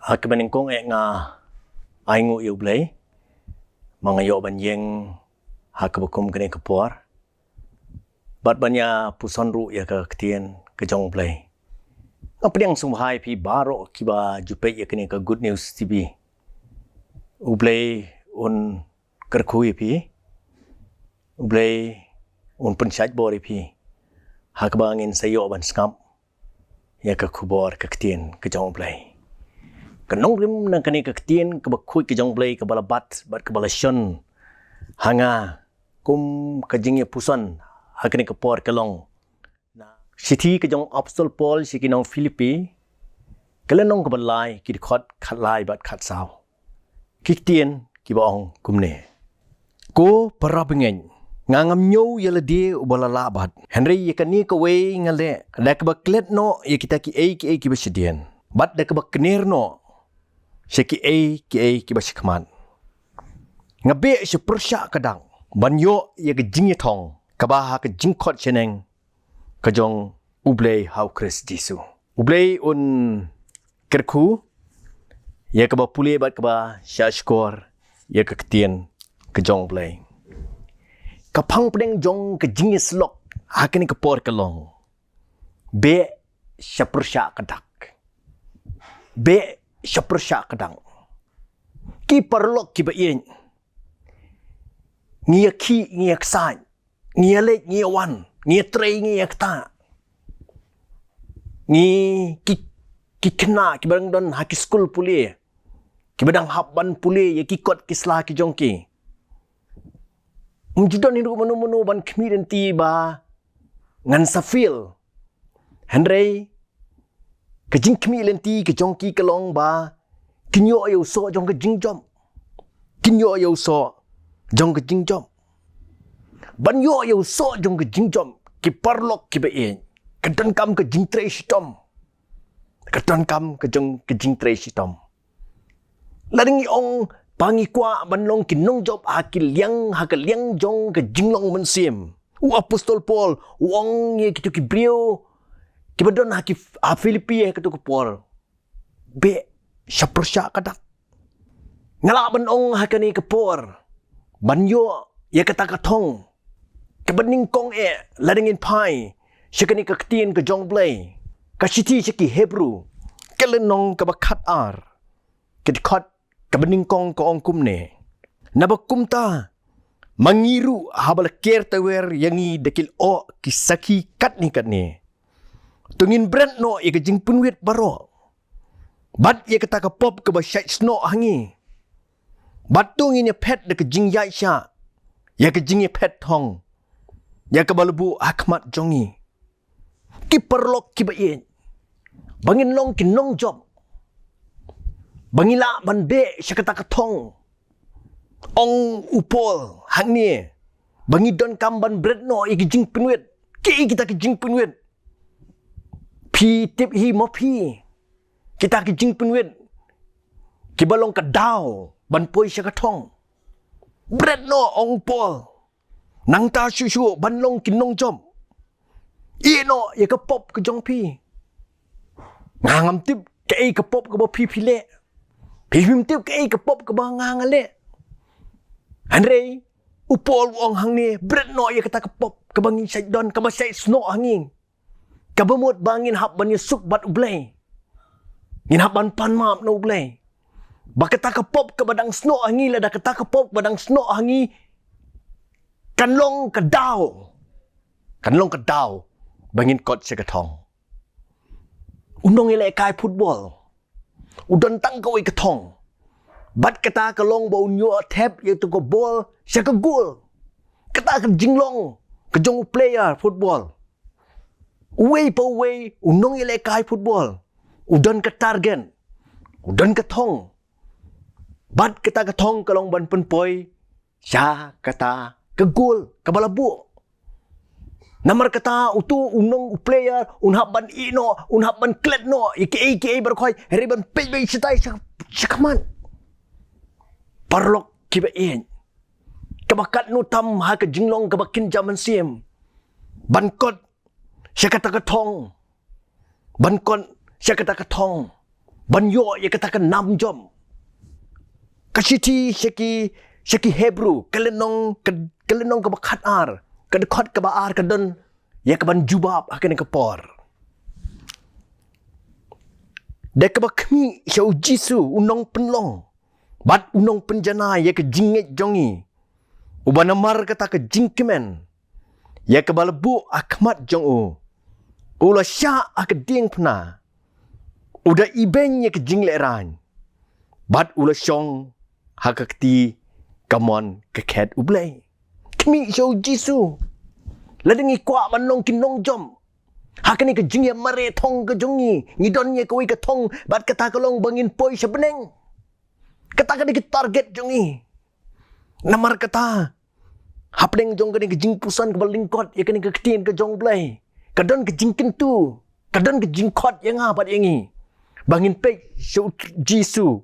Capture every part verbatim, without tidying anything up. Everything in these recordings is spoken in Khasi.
Ha kaba nyngkong eh nga ai nguh ïa U Blei ba nga ïoh ban ïeng ha kaba kum kane ka por bad ban ïa puson ruh ïa ka ktien ka jong U Blei. Nga pdiang sngewbha ïa phi baroh kiba ju peit ïa kane ka Good News T V. U Blei un kyrkhu ïa phi. U Blei un pynshait bor ïa phi ha kaba ngin sa ïoh ban sngap ïa ka khubor ka ktien ka jong U Blei. Ka nongrim na kane ka ktien kaba khuid ka jong U Blei kaba la bat bad kaba la shon ha nga kum ka jingïapuson ha kane ka por ka long na shithi ka jong Apostol Paul sha ki nong Philippi, ka lynnong kaba lai, ki dkhot khatlai bad khatsaw. Ki ktien kiba ong kumne: Ko para bangeit, nga ngam ñiew ïa lade uba la lah bat, hynrei ïa kane kawei nga leh, da kaba klet noh ïa kita kiei kiei kiba shadien, bad da kaba kner noh sha kiei kiei kiba shakhmat. Nga beh sha pyrshah ka dak ban ïoh ïa ka jingïathong kaba ha ka jingkhot shaneng ka jong U Blei ha U Khrist Jisu. U Blei un kyrkhu ïa kaba pule bad kaba shahshkor ïa ka ktien ka jong U Blei. Ka phang pdeng jong ka jingïasyllok ha kane ka por ka long: beh sha pyrshah ka dak. Beh sha pyrshah ka dak. Ki paralok kiba ïeit, ngi ïa khih, ngi ïa ksaid, ngi ïa leit, ngi ïa wan, ngi ïa trei, ngi ïa ktah. Ngi ki, ki khynnah kiba dang don ha ki skul pule, kiba dang hap ban pule ïa ki kot ki sla ki jong ki. Ym ju don hi ruh mano mano ban khmih lynti ba ngan sa fail. Hynrei ka jingkhmih lynti ka jong ki ka long ba kin ïoh ïa u soh jong ka jingjop. Kin ïoh ïa u soh jong ka jingjop. Ban ïoh ïa u soh jong ka jingjop, ki paralok kiba ïeit, ka donkam ka jingtrei shitom. Ka donkam ka jong ka jingtrei shitom. Lada ngi ong ba ngi kwah ban long ki nongjop ha ki liang, ha ka liang jong ka jinglong mynsiem, u Apostol Paul u ong ïa kito ki briew kiba don ha ki, ha Philippi ha kato ka por: beh sha pyrshah ka dak. Nga lah ban ong ha kane ka por, ban ïoh ïa kata ka thong kaba nyngkong eh, lada ngin phai sha kane ka ktien ka jong U Blei, ka shithi sha ki Hebru, ka lynnong kaba khatar, ka dkhot kaba nyngkong ka ong kumne: Naba kumta, ma ngi ruh haba la ker tawiar ïa ngi da ki lyoh ki sakhi katne katne, to ngin bret noh ïa ka jingpynwit baroh, bad ïa kata ka pop kaba shait snoh ha ngi, bad to ngin ïa phet da ka jingïaishah ïa ka jingïaphet thong ïa kaba la buh ha khmat jong ngi. Ki paralok kiba ïeit, ba ngin long ki nongjop, ba ngi lah ban beh sha kata ka thong, ong u Paul hangne ba ngi donkam ban bret noh ïa ki jingpynwit. Kiei kita ki jingpynwit? Phi tip hi mo phi, kita ki jingpynwit kiba long ka daw ban poi sha ka thong. Bret noh, ong u Paul. Nangta shuh shuh ban long ki nongjop, ïeh noh ïa ka pop ka jong phi. Nga ngam tip kaei ka pop kaba phi phi leh. Phi phim tip kaei ka pop kaba nga nga leh. Hynrei u Paul u ong hangne, bret noh ïa kata ka pop kaba ngi shait don, kaba shait snoh ha ngi, kaba mut ba ngin hap ban ïasuk bad U Blei, ngin hap ban pan map na U Blei. Ba kata ka pop kaba dang snoh ha ngi, lada kata ka pop kaba dang snoh ha ngi kan long ka daw, kan long ka daw ba ngin kot sha ka thong. U nongïalehkai football u don tang kawei ka thong, bad kata ka long ba un ïoh thep ïa kato ka bol sha ka goal. Kata ka jinglong ka jong u player football. Uwei pa uwei u nongïalehkai football u don ka target, u don ka thong, bad kata ka thong ka long ban pynpoi sha kata ka goal kaba la buh. Namar kata uto u nong, u player un hap ban ïeh noh, un hap ban klet noh ïa kiei kiei baroh khoit, hynrei ban peit beit shatai sha, sha khmat. Paralok kiba ïeit, kaba katno tam ha ka jinglong kaba kynja mynsiem ban kot sha kata ka thong, ban kot sha kata ka thong, ban ïoh ïa kata ka nam jop. Ka shithi sha ki, sha ki Hebru, ka lynnong, ka, ka lynnong kaba khatar, ka dkhot kaba ar ka don ïa kaban jubab ha kane ka por. Da kaba khmih sha u Jisu u nongpynlong bad u nongpynjanai ïa ka jingngeit jong ngi, uba namar kata ka jingkmen ïa kaba la buh ha khmat jong u, u la shah ha ka diengphna, u da ibeiñ ïa ka jinglehrain, bad u la shong ha ka kti kamon ka khet U Blei. Khmih sha u Jisu. Lada ngi kwah ban long ki nongjop ha kane ka jingïamareh thong ka jong ngi, ngi don ïa kawei ka thong, bad kata ka long ba ngin poi sha bneng. Kata ka dei ka target jong ngi. Namar kata, hapdeng jong kane ka jingpuson kaba lyngkot ïa kane ka ktien ka jong U Blei, ka don ka jingkyntu, ka don ka jingkhot ïa nga bad ïa ngi, ba ngin peit sha u Jisu,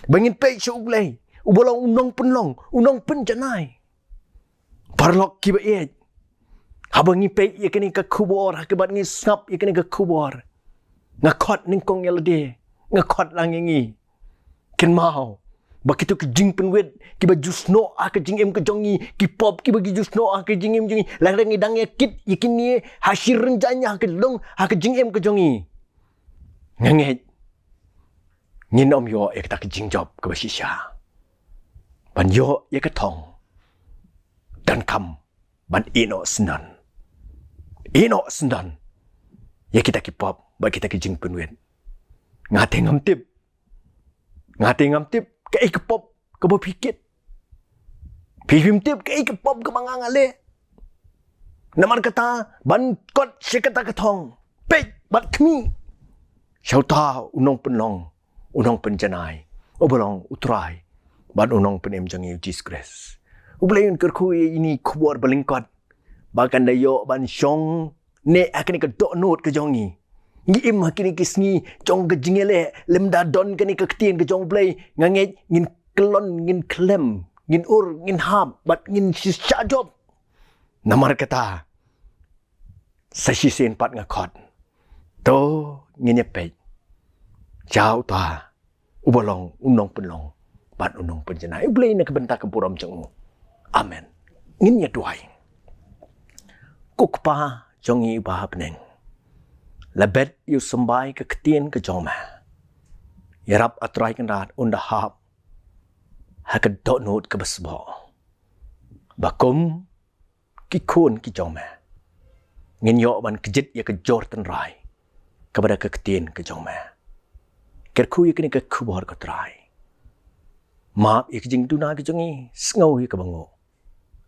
ba ngin peit sha U Blei, uba long u nongpynlong, u nongpynjanai. Paralok kiba ïeit, haba ngi peit ïa kane ka khubor, ha kaba ngi sngap ïa kane ka khubor, nga khot nyngkong ïa lade, nga khot lang ïa ngi. Kynmaw ba kito ki jingpynwit kiba ju snoh ha ka jingim ka jong ngi, ki pop kiba ki ju snoh ha ka jingim jong ngi, lada ngi dang ïa kit ïa kine ha shi rynjang, ha ka long ha ka jingim ka jong ngi, nga ngeit ngin ym ïoh ïa kata ka jingjop kaba shisha ban ïoh ïa ka thong. Donkam ban ïehnoh syndon, ïehnoh syndon ïa kita ki pop bad kita ki jingpynwit. Nga te ngam tip, nga te ngam tip kaei ka pop kaba phi kit. Phi phim tip kaei ka pop kaba nga nga leh. Namar kata, ban kot sha kata ka thong, peit bad khmih sha uta u nongpynlong, u nongpynjanai, uba long U Trai bad u Nongpynim jong ngi U Jisu Khrist. U Blei un kyrkhu ïa ine i khubor ba lyngkot, ba kan da ïoh ban shong ne ha kane ka dohnud ka jong ngi. Ngi im ha kine ki sngi jong ka jingïaleh, lymda don kane ka ktien ka jong U Blei, nga ngeit ngin kyllon, ngin khlem, ngin ur, ngin hap bad ngin shisha jop. Namar kata, sa shisien pat nga khot, to ngin ïa peit sha uta uba long u nongpynlong bad u nongpynjanai, U Blei na ka bynta ka burom jong u. Amen. Ngin ïa duwai. Ko Kpa jong ngi uba ha bneng, la bet ïa u symbai ka ktien ka jong me. Ïarap A Trai Kynrad un da hap ha ka dohnud kaba sboh, ba kum ki khun ki jong me, ngin ïoh ban kjit ïa ka jor tynrai kaba da ka ktien ka jong me. Kyrkhu ïa kane ka khubor, ko Trai. Map ïa ka jingduna ka jong ngi, sngew ïa kaba nguh.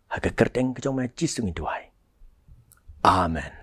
Ha ka kyrteng ka jong me Jisu ngi duwai. Amen.